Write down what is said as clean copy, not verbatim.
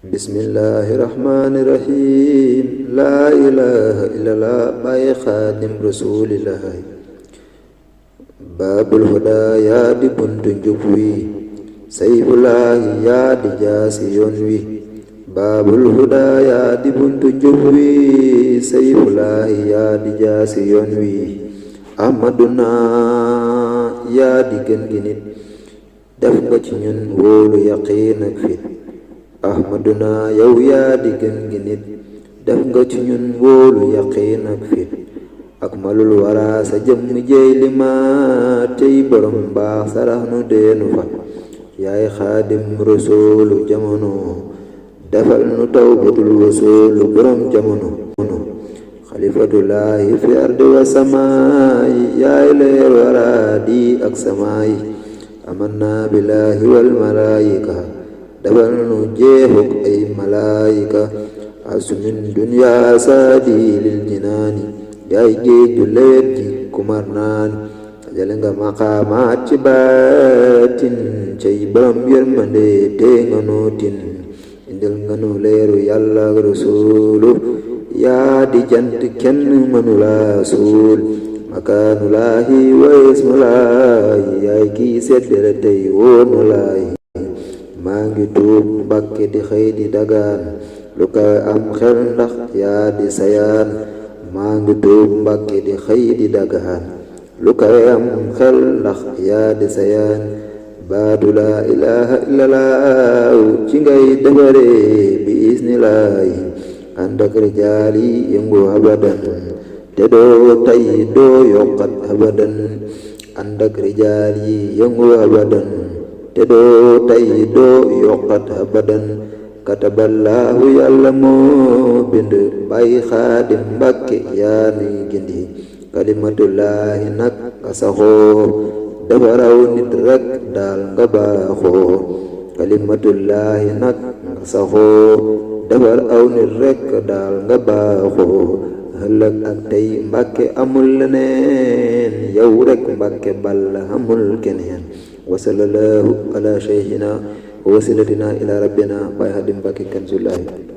Bismillahirrahmanirrahim. La ilaha illallah Baay Xaadim Rasulillah. Baabul huda yaa di buntu njub wi, sayfullaahi yaa di jaasi yoon wi. Baabul huda yaa di buntu njub wi, sayfullaahi yaa di jaasi yoon wi. Ahmaduna yaa di gën gi nit, def nga ci ñun wóolu yaqiin ak fit. Ahmaduna yow yaa di gën gi nit, def nga ci ñun wóolu yaqiin ak fit. ak malul wara sa jëmm jeey li ma tey borom baax sarax nu deenu fa. yaay xaadim rasuulu jamono, defal nu tawbatul wasuulu borom jamono. xalifatullaahi fi ardi wa samaayi, yaay leer wara di ak samaayi. amanna billaahi wal malaayika, defal nu jeexuk ay malaayika. asumin dunya saadi lil jinaani, yaay géeju leet ji kumar naan. jale nga maqaamaat ci baatin, cay borom yërmande te nga nootin. indil nga nu leeru yàlla rasuulu, yaa di jant kenn mënula suul. makaanulaahi wa ismulaahi, yaay kii seddere tey woonu laahi. maa ngi tuub Mbàkke di xëy di dagaan, lu kawe am xel ndax yaa di sayaan. maa ngi tuub Mbàkke di xëy di dagaan, lu kawe am xel ndax yaa di sayaan. baatu laa ilaaha illallah ci ngay defare bi isnilaahi. ànd ak rijaal yi yëngu abadan, te doo tay doo yokkat abadan. ànd ak rijaal yi yëngu abadan, te doo tay doo yokkat abadan. kataballaahu yàlla moo bind Baay Xaadim Mbàkke yaa nuy gindi. kalimatullaahi nag nga saxoo, dafa raw nit rek daal nga baaxoo. kalimatullaahi nag nga saxoo, dafa raw nit rek daal nga baaxoo. ëllëg ak tey Mbàkke amul leneen, yow rek Mbàkke balla amul keneen. wasalallaahu ala cheikhina wa wasilatina ila rabbina Baay Xaadim Mbàkke Kanzullaahi.